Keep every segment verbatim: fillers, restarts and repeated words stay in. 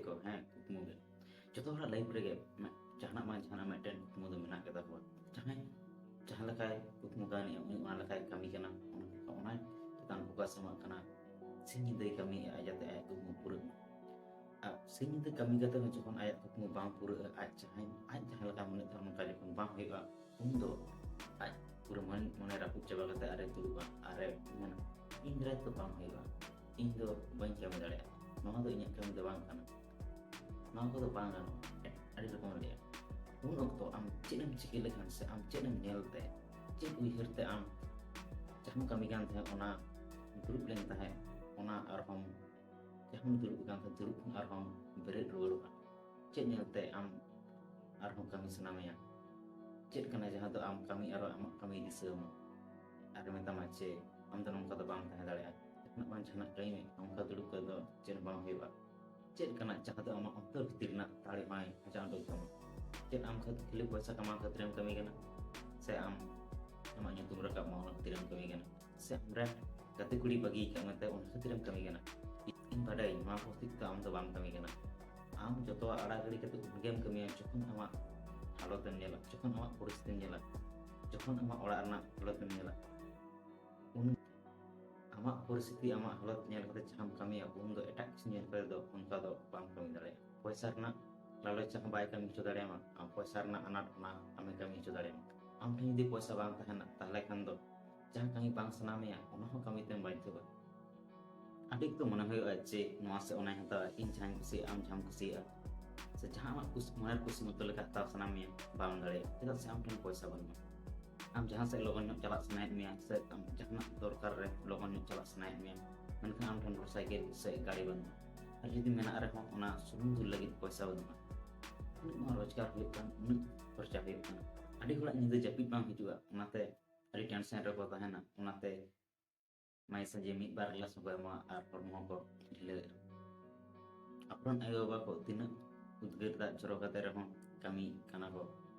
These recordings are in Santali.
ᱠᱚ, ᱦᱮᱸ, ᱠᱩᱠᱢᱩ ᱜᱮ᱾ ᱡᱚᱛᱚ ᱦᱚᱲᱟᱜ ᱞᱟᱭᱤᱯᱷ ᱨᱮᱜᱮ ᱢᱤᱫ-, ᱡᱟᱦᱟᱱᱟᱜ ᱵᱟᱝ ᱡᱟᱦᱟᱱᱟᱜ ᱢᱤᱫᱴᱮᱱ ᱠᱩᱠᱢᱩ ᱫᱚ ᱢᱮᱱᱟᱜ ᱜᱮᱛᱟ ᱠᱚᱣᱟ᱾ ᱡᱟᱦᱟᱸᱭ ᱡᱟᱦᱟᱸ ᱞᱮᱠᱟᱭ ᱠᱩᱠᱢᱩ ᱠᱟᱹᱣᱱᱤᱜᱼᱟ, ᱩᱱᱤ ᱚᱱᱟ ᱞᱮᱠᱟᱭ ᱠᱟᱹᱢᱤ ᱠᱟᱱᱟ, ᱚᱱᱟ, ᱚᱱᱟ ᱪᱮᱛᱟᱱ ᱯᱷᱳᱠᱟᱥ ᱮᱢᱟᱜ ᱠᱟᱱᱟ᱾ ᱥᱤᱧ ᱧᱤᱫᱟᱹᱭ ᱠᱟᱹᱢᱤᱭᱮᱫᱼᱟ ᱡᱟᱛᱮ ᱟᱭᱟᱜ ᱠᱩᱠᱢᱩ ᱯᱩᱨᱟᱹᱜ ᱢᱟ᱾ ᱟᱨ ᱥᱤᱧ ᱧᱤᱫᱟᱹ ᱠᱟᱹᱢᱤ ᱠᱟᱛᱮ ᱦᱚᱸ ᱡᱚᱠᱷᱚᱱ ᱟᱭᱟᱜ ᱠᱩᱠᱢᱩ ᱵᱟᱝ ᱯᱩᱨᱟᱹᱜᱼᱟ, ᱟᱡ ᱡᱟᱦᱟᱸᱭ, ᱟᱡ ᱡᱟᱦᱟᱸ ᱞᱮᱠᱟ ᱢᱚᱱᱮᱭᱮᱫ ᱛᱟᱦᱮᱸ ᱚᱱᱠᱟ ᱡᱚᱠᱷᱚᱱ ᱵᱟᱝ ᱦᱩᱭᱩᱜᱼᱟ, ᱩᱱᱫᱚ ᱟᱡ ᱯᱩᱨᱟᱹ ᱢᱚᱱ, ᱢᱚᱱᱮ ᱨᱟᱹᱯᱩᱫ ᱪᱟᱵᱟ ᱠᱟᱛᱮ ᱟᱨᱮ ᱫᱩᱲᱩᱵᱼᱟ, ᱟᱨᱮ ᱢᱮᱱᱟ, "ᱤᱧ ᱫᱟᱨᱟᱭ ᱛᱮ ᱵᱟᱝ ᱦᱩᱭᱩᱜᱼᱟ, ᱤᱧ ᱫᱚ ᱵᱟᱹᱧ ᱠᱟᱹᱢᱤ ᱫᱟᱲᱮᱭᱟᱜᱼᱟ, ᱱᱚᱣᱟ ᱫᱚ ᱤᱧᱟᱹᱜ ᱠᱟᱹᱢᱤ ᱫᱚ ᱵᱟᱝ ᱠᱟᱱᱟ, ᱱᱚᱣᱟ ᱠᱚᱫᱚ ᱵᱟᱝ ᱜᱟᱱᱚᱜᱼᱟ", ᱟᱹᱰᱤ ᱨᱚᱠᱚᱢ ᱞᱟᱹᱭᱟ᱾ ᱩᱱ ᱚᱠᱛᱚ ᱟᱢ ᱪᱮᱫ ᱮᱢ ᱪᱤᱠᱟᱹ ᱞᱮᱠᱷᱟᱱ ᱥᱮ ᱟᱢ ᱪᱮᱫ ᱮᱢ ᱧᱮᱞ ᱛᱮ, ᱪᱮᱫ ᱩᱭᱦᱟᱹᱨ ᱛᱮ ᱟᱢ ᱡᱟᱦᱟᱸᱢ ᱠᱟᱹᱢᱤ ᱠᱟᱱ ᱛᱟᱦᱮᱸᱫ, ᱚᱱᱟ ᱫᱩᱲᱩᱵ ᱞᱮᱱ ᱛᱟᱦᱮᱸᱫ, ᱚᱱᱟ ᱟᱨᱦᱚᱸ ᱡᱟᱦᱟᱸᱢ ᱫᱩᱲᱩᱵ ᱟᱠᱟᱱ ᱛᱟᱦᱮᱸᱫ, ᱫᱩᱲᱩᱵ ᱠᱷᱚᱱ ᱟᱨᱦᱚᱸ ᱵᱮᱨᱮᱫ ᱨᱩᱣᱟᱹᱲᱚᱜᱼᱟ? ᱪᱮᱫ ᱧᱮᱞᱛᱮ ᱟᱢ ᱟᱨᱦᱚᱸ ᱠᱟᱹᱢᱤ ᱥᱟᱱᱟ ᱢᱮᱭᱟ? ᱪᱮᱫ ᱠᱟᱱᱟ ᱡᱟᱦᱟᱸ ᱫᱚ ᱟᱢ ᱠᱟᱹᱢᱤ ᱟᱨᱚ ᱟᱢᱟᱜ ᱠᱟᱹᱢᱤ ᱫᱤᱥᱟᱹ ᱟᱢᱟ? ᱟᱨ ᱢᱮᱛᱟᱢᱟ ᱡᱮ ᱟᱢ ᱫᱚ ᱱᱚᱝᱠᱟ ᱫᱚ ᱵᱟᱝ ᱛᱟᱦᱮᱸ ᱫᱟᱲᱮᱭᱟᱜᱼᱟ, ᱡᱟᱦᱟᱱᱟᱜ ᱵᱟᱝ ᱡᱟᱦᱟᱱᱟᱜ ᱠᱟᱹᱢᱤ ᱢᱮ, ᱱᱚᱝᱠᱟ ᱫᱩᱲᱩᱵ ᱠᱟᱛᱮ ᱫᱚ ᱪᱮᱫ ᱦᱚᱸ ᱵᱟᱝ ᱦᱩᱭᱩᱜᱼᱟ᱾ ᱪᱮᱫ ᱠᱟᱱᱟ ᱡᱟᱦᱟᱸ ᱫᱚ ᱟᱢᱟᱜ ᱚᱱᱛᱚᱨ ᱵᱷᱤᱛᱤᱨ ᱨᱮᱱᱟᱜ ᱫᱟᱲᱮ ᱦᱚᱸᱭ ᱦᱟᱡᱟᱣ ᱩᱰᱩᱠ ᱛᱟᱢᱟ? ᱪᱮᱫ ᱟᱢ ᱠᱷᱟᱹᱛ-, ᱠᱷᱟᱹᱞᱤ ᱯᱚᱭᱥᱟ ᱠᱟᱢᱟᱣ ᱠᱷᱟᱹᱛᱤᱨᱮᱢ ᱠᱟᱹᱢᱤ ᱠᱟᱱᱟ? ᱥᱮ ᱟᱢ ᱟᱢᱟᱜ ᱧᱩᱛᱩᱢ ᱨᱟᱠᱟᱵ ᱢᱟ ᱚᱱᱟ ᱠᱷᱟᱹᱛᱤᱨᱮᱢ ᱠᱟᱹᱢᱤ ᱠᱟᱱᱟ? ᱥᱮ ᱟᱢᱨᱮᱱ ᱜᱟᱛᱮ ᱠᱩᱲᱤ ᱵᱟᱹᱜᱤ ᱠᱟᱜ ᱢᱮᱱᱛᱮ ᱚᱱᱟ ᱠᱷᱟᱹᱛᱤᱨᱮᱢ ᱠᱟᱹᱢᱤ ᱠᱟᱱᱟ? ᱤᱧ ᱵᱟᱰᱟᱭᱟᱹᱧ ᱱᱚᱣᱟ ᱠᱚ ᱦᱚᱛᱮᱡ ᱛᱮ ᱟᱢ ᱫᱚ ᱵᱟᱢ ᱠᱟᱹᱢᱤ ᱠᱟᱱᱟ᱾ ᱟᱢ ᱡᱚᱛᱚᱣᱟᱜ ᱟᱲᱟᱜ ᱜᱤᱰᱤ ᱠᱟᱛᱮ ᱩᱱᱜᱮᱢ ᱠᱟᱹᱢᱤᱭᱟ ᱡᱚᱠᱷᱚᱱ ᱟᱢᱟᱜ ᱦᱟᱞᱚᱛᱮᱢ ᱧᱮᱞᱟ, ᱡᱚᱠᱷᱚᱱ ᱟᱢᱟᱜ ᱯᱚᱨᱤᱥᱛᱷᱤᱛᱤᱢ ᱧᱮᱞᱟ, ᱡᱚᱠᱷᱚᱱ ᱟᱢᱟᱜ ᱚᱲᱟᱜ ᱨᱮᱱᱟᱜ ᱦᱟᱞᱚᱛᱮᱢ ᱧᱮᱞᱟ᱾ ᱩᱱ ᱟᱢᱟᱜ ᱯᱚᱨᱤᱥᱛᱷᱤᱛᱤ, ᱟᱢᱟᱜ ᱦᱟᱞᱚᱛ ᱧᱮᱞ ᱠᱟᱛᱮ ᱡᱟᱦᱟᱸᱢ ᱠᱟᱹᱢᱤᱭᱟ, ᱩᱱ ᱫᱚ ᱮᱴᱟᱜ ᱠᱤᱪᱷᱩ ᱧᱮᱞ ᱠᱟᱛᱮ ᱫᱚ ᱚᱱᱠᱟ ᱫᱚ ᱵᱟᱢ ᱠᱟᱹᱢᱤ ᱫᱟᱲᱮᱭᱟᱜᱼᱟ᱾ ᱯᱚᱭᱥᱟ ᱨᱮᱱᱟᱜ ᱞᱟᱞᱚᱪ ᱡᱟᱦᱟᱸ ᱵᱟᱭ ᱠᱟᱹᱢᱤ ᱦᱚᱪᱚ ᱫᱟᱲᱮᱭᱟᱢᱟ, ᱟᱢ ᱯᱚᱭᱥᱟ ᱨᱮᱱᱟᱜ ᱟᱱᱟᱴ ᱚᱱᱟ ᱟᱢᱮ ᱠᱟᱹᱢᱤ ᱦᱚᱪᱚ ᱫᱟᱲᱮᱭᱟᱢᱟ᱾ ᱟᱢ ᱴᱷᱮᱱ ᱡᱩᱫᱤ ᱯᱚᱭᱥᱟ ᱵᱟᱝ ᱛᱟᱦᱮᱱᱟ, ᱛᱟᱦᱚᱞᱮ ᱠᱷᱟᱱ ᱫᱚ ᱡᱟᱦᱟᱸ ᱠᱟᱹᱢᱤ ᱵᱟᱝ ᱥᱟᱱᱟ ᱢᱮᱭᱟ, ᱚᱱᱟ ᱦᱚᱸ ᱠᱟᱹᱢᱤ ᱛᱮᱢ ᱵᱟᱫᱽᱫᱷᱚᱜᱼᱟ᱾ ᱟᱹᱰᱤ ᱚᱠᱛᱚ ᱢᱚᱱᱮ ᱦᱩᱭᱩᱜᱼᱟ ᱡᱮ ᱱᱚᱣᱟ ᱥᱮ ᱚᱱᱟᱧ ᱦᱟᱛᱟᱣᱟ, ᱤᱧ ᱡᱟᱦᱟᱸᱧ ᱠᱩᱥᱤᱭᱟᱜᱼᱟ, ᱟᱢ ᱡᱟᱦᱟᱸᱢ ᱠᱩᱥᱤᱭᱟᱜᱼᱟ, ᱥᱮ ᱡᱟᱦᱟᱸ ᱟᱢᱟᱜ ᱠᱩᱥᱤ, ᱢᱚᱱᱮᱨ ᱠᱩᱥᱤ ᱢᱚᱛᱚ ᱞᱮᱠᱟ ᱦᱟᱛᱟᱣ ᱥᱟᱱᱟ ᱢᱮᱭᱟ, ᱵᱟᱢ ᱫᱟᱲᱮᱭᱟᱜᱼᱟ, ᱪᱮᱫᱟᱜ ᱥᱮ ᱟᱢ ᱴᱷᱮᱱ ᱯᱚᱭᱥᱟ ᱵᱟᱹᱱᱩᱜᱼᱟ᱾ ᱟᱢ ᱡᱟᱦᱟᱸ ᱥᱮᱫ ᱞᱚᱜᱚᱱ ᱧᱚᱜ ᱪᱟᱞᱟᱜ ᱥᱟᱱᱟᱭᱮᱫ ᱢᱮᱭᱟ, ᱥᱮ ᱟᱢ ᱡᱟᱦᱟᱱᱟᱜ ᱫᱚᱨᱠᱟᱨ ᱨᱮ ᱞᱚᱜᱚᱱ ᱧᱚᱜ ᱪᱟᱞᱟᱜ ᱥᱟᱱᱟᱭᱮᱫ ᱢᱮᱭᱟ, ᱢᱮᱱᱠᱷᱟᱱ ᱟᱢ ᱴᱷᱮᱱ ᱢᱚᱴᱚᱨ ᱥᱟᱭᱠᱮᱞ ᱥᱮ ᱜᱟᱹᱰᱤ ᱵᱟᱹᱱᱩᱜᱼᱟ, ᱟᱨ ᱡᱩᱫᱤ ᱢᱮᱱᱟᱜ ᱨᱮᱦᱚᱸ ᱚᱱᱟ ᱥᱩᱱᱩᱢ ᱫᱩᱞ ᱞᱟᱹᱜᱤᱫ ᱯᱚᱭᱥᱟ ᱵᱟᱹᱱᱩᱜᱼᱟ᱾ ᱩᱱᱟᱹᱜ ᱱᱚᱣᱟ ᱨᱳᱡᱽᱜᱟᱨ ᱦᱩᱭᱩᱜ ᱠᱟᱱ, ᱩᱱᱟᱹᱜ ᱠᱷᱚᱨᱪᱟ ᱦᱩᱭᱩᱜ ᱠᱟᱱᱟ, ᱟᱹᱰᱤ ᱦᱚᱲᱟᱜ ᱧᱤᱫᱟᱹ ᱡᱟᱹᱯᱤᱫ ᱵᱟᱝ ᱦᱤᱡᱩᱜᱼᱟ, ᱚᱱᱟᱛᱮ ᱟᱹᱰᱤ ᱴᱮᱱᱥᱮᱱ ᱨᱮᱠᱚ ᱛᱟᱦᱮᱱᱟ᱾ ᱚᱱᱟᱛᱮ ᱢᱟᱡᱷᱮ ᱥᱟᱡᱷᱮ ᱢᱤᱫ ᱵᱟᱨ ᱜᱞᱟᱥ ᱦᱚᱸᱠᱚ ᱮᱢᱚᱜᱼᱟ ᱟᱨ ᱦᱚᱲᱢᱚ ᱠᱚ ᱰᱷᱤᱞᱟᱹᱣᱮᱫᱼᱟ᱾ ᱟᱵᱚᱨᱮᱱ ᱟᱭᱳᱼᱵᱟᱵᱟ ᱠᱚ ᱛᱤᱱᱟᱹᱜ ᱩᱫᱽᱜᱟᱹᱨ ᱫᱟᱜ ᱡᱚᱨᱚ ᱠᱟᱛᱮ ᱨᱮᱦᱚᱸ ᱠᱟᱹᱢᱤ ᱠᱟᱱᱟ ᱠᱚ,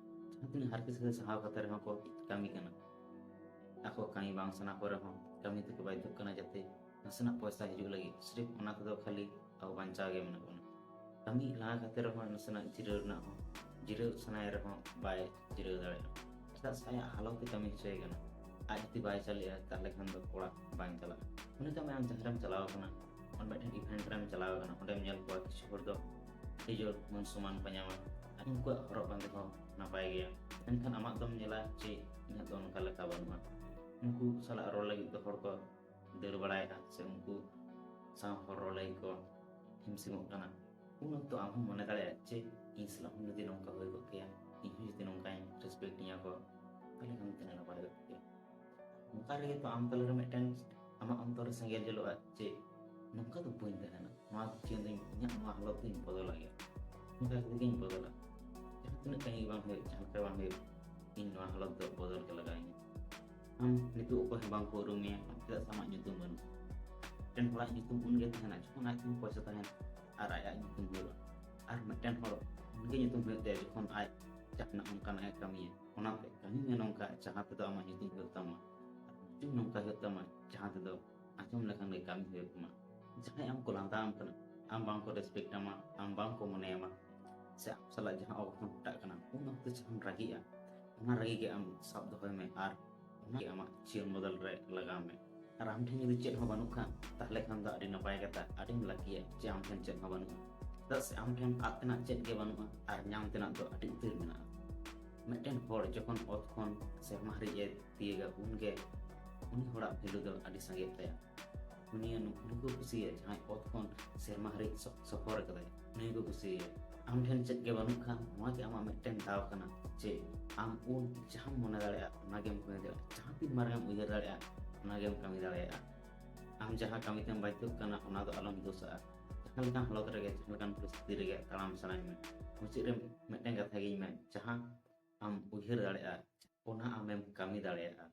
ᱡᱟᱦᱟᱸ ᱛᱤᱱᱟᱹᱜ ᱦᱟᱨᱠᱮᱛ ᱥᱟᱹᱨᱤ ᱥᱟᱦᱟᱣ ᱠᱟᱛᱮ ᱨᱮᱦᱚᱸ ᱠᱚ ᱠᱟᱹᱢᱤ ᱠᱟᱱᱟ᱾ ᱟᱠᱚ ᱠᱟᱹᱢᱤ ᱵᱟᱝ ᱥᱟᱱᱟ ᱠᱚ ᱨᱮᱦᱚᱸ ᱠᱟᱹᱢᱤ ᱛᱮᱠᱚ ᱵᱟᱫᱽᱫᱷᱚᱜ ᱠᱟᱱᱟ, ᱡᱟᱛᱮ ᱱᱟᱥᱮᱱᱟᱜ ᱯᱚᱭᱥᱟ ᱦᱤᱡᱩᱜ ᱞᱟᱹᱜᱤᱫ᱾ ᱥᱨᱤᱯ ᱚᱱᱟ ᱛᱮᱫᱚ ᱠᱷᱟᱹᱞᱤ ᱟᱵᱚ ᱵᱟᱧᱪᱟᱣ ᱜᱮ ᱢᱮᱱᱟᱜ ᱵᱚᱱᱟ᱾ ᱠᱟᱹᱢᱤ ᱞᱟᱸᱜᱟ ᱠᱟᱛᱮ ᱨᱮᱦᱚᱸ ᱱᱟᱥᱮᱱᱟᱜ ᱡᱤᱨᱟᱹᱣ ᱨᱮᱱᱟᱜ ᱦᱚᱸ, ᱡᱤᱨᱟᱹᱣ ᱥᱟᱱᱟᱭᱮ ᱨᱮᱦᱚᱸ ᱵᱟᱭ ᱡᱤᱨᱟᱹᱣ ᱫᱟᱲᱮᱭᱟᱜᱼᱟ᱾ ᱪᱮᱫᱟᱜ ᱥᱮ ᱟᱭᱟᱜ ᱦᱟᱞᱚᱛ ᱮ ᱠᱟᱹᱢᱤ ᱦᱚᱪᱚᱭᱮ ᱠᱟᱱᱟ᱾ ᱟᱡ ᱡᱩᱫᱤ ᱵᱟᱭ ᱪᱟᱹᱞᱩᱭᱟ, ᱛᱟᱦᱚᱞᱮ ᱠᱷᱟᱱ ᱫᱚ ᱚᱲᱟᱜ ᱵᱟᱝ ᱪᱟᱞᱟᱜᱼᱟ᱾ ᱢᱚᱱᱮ ᱠᱟᱜ ᱢᱮ, ᱟᱢ ᱡᱟᱦᱟᱸ ᱨᱮᱢ ᱪᱟᱞᱟᱣ ᱠᱟᱱᱟ, ᱟᱢ ᱢᱤᱫᱴᱮᱱ event ᱨᱮᱢ ᱪᱟᱞᱟᱣ ᱠᱟᱱᱟ, ᱚᱸᱰᱮᱢ ᱧᱮᱞ ᱠᱚᱣᱟ ᱠᱤᱪᱷᱩ ᱦᱚᱲ ᱫᱚ ᱟᱹᱰᱤ ᱡᱳᱨ ᱢᱟᱹᱱ ᱥᱚᱢᱢᱟᱱ ᱠᱚ ᱧᱟᱢᱟ, ᱟᱨ ᱩᱱᱠᱩᱣᱟᱜ ᱦᱚᱨᱚᱜ ᱵᱟᱸᱫᱮ ᱦᱚᱸ ᱱᱟᱯᱟᱭ ᱜᱮᱭᱟ, ᱢᱮᱱᱠᱷᱟᱱ ᱟᱢᱟᱜ ᱫᱚᱢ ᱧᱮᱞᱟ ᱡᱮ ᱤᱧᱟᱹᱜ ᱫᱚ ᱚᱱᱠᱟ ᱞᱮᱠᱟ ᱵᱟᱹᱱᱩᱜᱼᱟ᱾ ᱩᱱᱠᱩ ᱥᱟᱞᱟᱜ ᱨᱚᱲ ᱞᱟᱹᱜᱤᱫ ᱫᱚ ᱦᱚᱲ ᱠᱚ ᱫᱟᱹᱲ ᱵᱟᱲᱟᱭᱮᱫᱼᱟ, ᱥᱮ ᱩᱱᱠᱩ ᱥᱟᱶ ᱦᱚᱲ ᱨᱚᱲ ᱞᱟᱹᱜᱤᱫ ᱠᱚ ᱦᱤᱢᱥᱤᱢᱚᱜ ᱠᱟᱱᱟ᱾ ᱩᱱ ᱚᱠᱛᱚ ᱟᱢ ᱦᱚᱸᱢ ᱢᱚᱱᱮ ᱫᱟᱲᱮᱭᱟᱜᱼᱟ ᱡᱮ ᱤᱧ ᱥᱟᱞᱟᱜ ᱦᱚᱸ ᱡᱩᱫᱤ ᱱᱚᱝᱠᱟ ᱦᱩᱭ ᱠᱚᱜ ᱠᱮᱭᱟ, ᱤᱧ ᱦᱚᱸ ᱡᱩᱫᱤ ᱱᱚᱝᱠᱟᱧ respect ᱤᱧᱟ ᱠᱚ, ᱛᱟᱦᱚᱞᱮ ᱠᱷᱟᱱ ᱛᱤᱱᱟᱹᱜ ᱱᱟᱯᱟᱭ ᱠᱚᱜ ᱠᱮᱭᱟ᱾ ᱚᱱᱠᱟ ᱨᱮᱜᱮ ᱛᱚ ᱟᱢ ᱛᱟᱞᱟᱨᱮ ᱢᱤᱫᱴᱮᱱ ᱟᱢᱟᱜ ᱚᱱᱛᱚᱨ ᱨᱮ ᱥᱮᱸᱜᱮᱞ ᱡᱩᱞᱩᱜᱼᱟ ᱡᱮ ᱱᱚᱝᱠᱟ ᱫᱚ ᱵᱟᱹᱧ ᱛᱟᱦᱮᱱᱟ, ᱱᱚᱣᱟ ᱡᱤᱭᱚᱱ ᱫᱚᱧ, ᱤᱧᱟᱹᱜ ᱱᱚᱣᱟ ᱦᱟᱞᱚᱛ ᱫᱚᱧ ᱵᱚᱫᱚᱞᱟ ᱜᱮ, ᱱᱚᱝᱠᱟ ᱠᱟᱛᱮ ᱜᱤᱧ ᱵᱚᱫᱚᱞᱟ᱾ ᱡᱟᱦᱟᱸ ᱛᱤᱱᱟᱹᱜ ᱠᱟᱹᱢᱤ ᱵᱟᱝ ᱦᱩᱭᱩᱜ, ᱡᱟᱦᱟᱸ ᱞᱮᱠᱟ ᱵᱟᱝ ᱦᱩᱭᱩᱜ, ᱤᱧ ᱱᱚᱣᱟ ᱦᱟᱞᱚᱛ ᱫᱚ ᱵᱚᱫᱚᱞ ᱜᱮ ᱞᱟᱜᱟᱣᱤᱧᱟ᱾ ᱟᱢ ᱱᱤᱛᱚᱜ ᱚᱠᱚᱭ ᱦᱚᱸ ᱵᱟᱝ ᱠᱚ ᱩᱨᱩᱢ ᱢᱮᱭᱟ, ᱪᱮᱫᱟᱜ ᱥᱮ ᱟᱢᱟᱜ ᱧᱩᱛᱩᱢ ᱵᱟᱹᱱᱩᱜᱼᱟ᱾ ᱢᱤᱫᱴᱮᱱ ᱦᱚᱲᱟᱜ ᱧᱩᱛᱩᱢ ᱩᱱᱜᱮ ᱛᱟᱦᱮᱱᱟ ᱡᱚᱠᱷᱚᱱ ᱟᱡ ᱴᱷᱮᱱ ᱯᱚᱭᱥᱟ ᱛᱟᱦᱮᱱᱟ ᱟᱨ ᱟᱭᱟᱜ ᱧᱩᱛᱩᱢ ᱦᱩᱭᱩᱜᱼᱟ᱾ ᱟᱨ ᱢᱤᱫᱴᱮᱱ ᱦᱚᱲ ᱩᱱᱜᱮ ᱧᱩᱛᱩᱢ ᱦᱩᱭᱩᱜ ᱛᱟᱭᱟ ᱡᱚᱠᱷᱚᱱ ᱟᱡ ᱡᱟᱦᱟᱱᱟᱜ ᱚᱱᱠᱟᱱᱟᱜ ᱮ ᱠᱟᱹᱢᱤᱭᱟ᱾ ᱚᱱᱟᱛᱮ ᱠᱟᱹᱢᱤ ᱢᱮ ᱱᱚᱝᱠᱟ ᱡᱟᱦᱟᱸ ᱛᱮᱫᱚ ᱟᱢᱟᱜ ᱧᱩᱛᱩᱢ ᱦᱩᱭᱩᱜ ᱛᱟᱢᱟ, ᱟᱨ ᱧᱩᱛᱩᱢ ᱱᱚᱝᱠᱟ ᱦᱩᱭᱩᱜ ᱛᱟᱢᱟ ᱡᱟᱦᱟᱸ ᱛᱮᱫᱚ ᱟᱸᱡᱚᱢ ᱞᱮᱠᱷᱟᱱ ᱜᱮ ᱠᱟᱹᱢᱤ ᱦᱩᱭᱩᱜ ᱛᱟᱢᱟ᱾ ᱡᱟᱦᱟᱸᱭ ᱟᱢ ᱠᱚ ᱞᱟᱸᱫᱟ ᱟᱢ ᱠᱟᱱᱟ, ᱟᱢ ᱵᱟᱝ ᱠᱚ respect ᱟᱢᱟ, ᱟᱢ ᱵᱟᱝ ᱠᱚ ᱢᱚᱱᱮᱭᱟᱢᱟ, ᱥᱮ ᱟᱢ ᱥᱟᱞᱟᱜ ᱡᱟᱦᱟᱸ ᱚᱜᱷᱚᱴᱚᱱ ᱜᱷᱚᱴᱟᱜ ᱠᱟᱱᱟ, ᱩᱱ ᱚᱠᱛᱚ ᱡᱟᱦᱟᱸᱢ ᱨᱟᱹᱜᱤᱜᱼᱟ, ᱚᱱᱟ ᱨᱟᱹᱜᱤ ᱜᱮ ᱟᱢ ᱥᱟᱵ ᱫᱚᱦᱚᱭ ᱢᱮ ᱟᱨ ᱚᱱᱟ ᱜᱮ ᱟᱢᱟᱜ ᱡᱤᱭᱚᱱ ᱵᱚᱫᱚᱞ ᱨᱮ ᱞᱟᱜᱟᱣ ᱢᱮ᱾ ᱟᱨ ᱟᱢ ᱴᱷᱮᱱ ᱡᱩᱫᱤ ᱪᱮᱫ ᱦᱚᱸ ᱵᱟᱹᱱᱩᱜ ᱠᱷᱟᱱ, ᱛᱟᱦᱚᱞᱮ ᱠᱷᱟᱱ ᱫᱚ ᱟᱹᱰᱤ ᱱᱟᱯᱟᱭ ᱠᱟᱛᱷᱟ, ᱟᱹᱰᱤᱢ ᱞᱟᱹᱠᱤᱭᱟ ᱡᱮ ᱟᱢ ᱴᱷᱮᱱ ᱪᱮᱫ ᱦᱚᱸ ᱵᱟᱹᱱᱩᱜᱼᱟ᱾ ᱪᱮᱫᱟᱜ ᱥᱮ ᱟᱢ ᱴᱷᱮᱱ ᱟᱫ ᱛᱮᱱᱟᱜ ᱪᱮᱫ ᱜᱮ ᱵᱟᱹᱱᱩᱜᱼᱟ ᱟᱨ ᱧᱟᱢ ᱛᱮᱱᱟᱜ ᱫᱚ ᱟᱹᱰᱤ ᱩᱛᱟᱹᱨ ᱢᱮᱱᱟᱜᱼᱟ᱾ ᱢᱤᱫᱴᱮᱱ ᱦᱚᱲ ᱡᱚᱠᱷᱚᱱ ᱚᱛ ᱠᱷᱚᱱ ᱥᱮᱨᱢᱟ ᱦᱟᱹᱨᱤᱡ ᱮ ᱛᱤᱭᱟᱹᱜᱟ, ᱩᱱᱜᱮ ᱩᱱᱤ ᱦᱚᱲᱟᱜ value ᱫᱚ ᱟᱹᱰᱤ ᱥᱟᱸᱜᱮᱜ ᱛᱟᱭᱟ᱾ ᱩᱱᱤ, ᱩᱱᱤ ᱠᱚ ᱠᱩᱥᱤᱭᱟᱭᱟ, ᱡᱟᱦᱟᱸᱭ ᱚᱛ ᱠᱷᱚᱱ ᱥᱮᱨᱢᱟ ᱦᱟᱹᱨᱤᱡ ᱥᱚ-, ᱥᱚᱯᱷᱚᱨ ᱠᱟᱫᱟᱭ, ᱩᱱᱤ ᱠᱚ ᱠᱩᱥᱤᱭᱟᱭᱟ᱾ ᱟᱢ ᱴᱷᱮᱱ ᱪᱮᱫ ᱜᱮ ᱵᱟᱹᱱᱩᱜ ᱠᱷᱟᱱ, ᱱᱚᱣᱟ ᱜᱮ ᱟᱢᱟᱜ ᱢᱤᱫᱴᱮᱱ ᱫᱟᱣ ᱠᱟᱱᱟ ᱡᱮ ᱟᱢ ᱩᱱ ᱡᱟᱦᱟᱸᱢ ᱢᱚᱱᱮ ᱫᱟᱲᱮᱭᱟᱜᱼᱟ, ᱚᱱᱟ ᱜᱮᱢ ᱠᱟᱹᱢᱤ ᱫᱟᱲᱮᱭᱟᱜᱼᱟ᱾ ᱡᱟᱦᱟᱸ ᱛᱤᱱ ᱢᱟᱨᱟᱝ ᱮᱢ ᱩᱭᱦᱟᱹᱨ ᱫᱟᱲᱮᱭᱟᱜᱼᱟ, ᱚᱱᱟ ᱜᱮᱢ ᱠᱟᱹᱢᱤ ᱫᱟᱲᱮᱭᱟᱜᱼᱟ᱾ ᱟᱢ ᱡᱟᱦᱟᱸ ᱠᱟᱹᱢᱤ ᱛᱮᱢ ᱵᱟᱫᱽᱫᱷᱚᱜ ᱠᱟᱱᱟ, ᱚᱱᱟ ᱫᱚ ᱟᱞᱚᱢ ᱫᱳᱥᱟᱜᱼᱟ᱾ ᱡᱟᱦᱟᱸ ᱞᱮᱠᱟᱱ ᱦᱟᱞᱚᱛ ᱨᱮᱜᱮ, ᱡᱟᱦᱟᱸ ᱞᱮᱠᱟᱱ ᱯᱚᱨᱤᱥᱛᱷᱤᱛᱤ ᱨᱮᱜᱮ ᱛᱟᱲᱟᱢ ᱥᱟᱱᱟᱭ ᱢᱮ, ᱢᱩᱪᱟᱹᱫ ᱨᱮ ᱢᱤᱫᱴᱮᱱ ᱠᱟᱛᱷᱟ ᱜᱤᱧ ᱢᱮᱱ, ᱡᱟᱦᱟᱸ ᱟᱢ ᱩᱭᱦᱟᱹᱨ ᱫᱟᱲᱮᱭᱟᱜᱼᱟ, ᱚᱱᱟ ᱟᱢᱮᱢ ᱠᱟᱹᱢᱤ ᱫᱟᱲᱮᱭᱟᱜᱼᱟ᱾